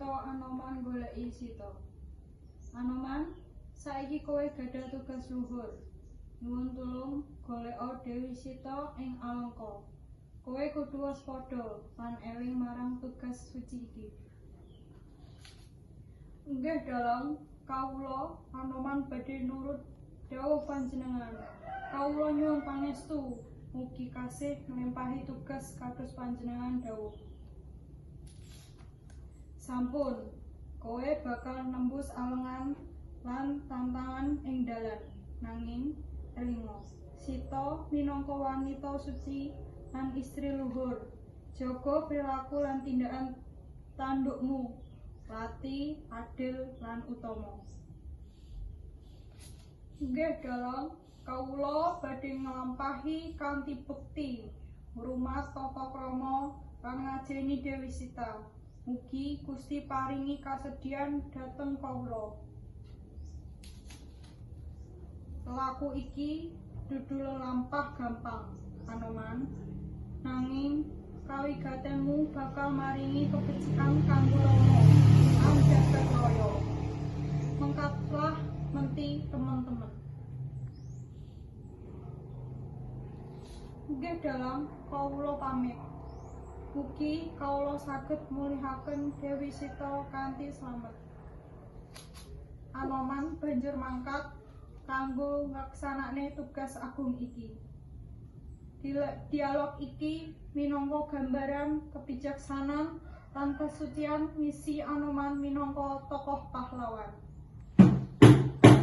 Crita Anoman goleki Sita. Anoman, saiki kowe gadah tugas luhur. Nyuwun tulung goleka Dewi Sita ing Alengka. Kowe kudu waspada lan eling marang tugas suci iki. Nggih dalang, kawula Anoman badhe nurut dhawuh panjenengan. Kawula nyuwun pangestu, mugi kasih nglampahi tugas kados panjenengan dhawuh. Sampun, kowe bakal nembus alengan lan tantangan ing dalan. Nanging elinga, Sita minangka wanita suci lan istri luhur. Jaga prilaku lan tindakan tandukmu, lati, adil lan utama. Nggih dalang, kawula badhe nglampahi kanthi bekti, ngrumat tata krama lan ngajeni Dewi Sita. Mugi Gusti paringi kasedhian dhateng kawula. Laku iki dudu lelampah gampang, Anoman. Nanging kawigatenmu bakal maringi kebecikan kanggo Rama lan jagat raya. Mengkatlah menti temen-temen. Nggih dalang, kawula pamit. Mugi kawula saged mulihaken Dewi Sita kanthi slamet. Anoman banjur mangkat kanggo nglaksanakne tugas agung iki. Dialog iki minangka gambaran kebijaksanan lan kesucian misi Anoman minangka tokoh pahlawan.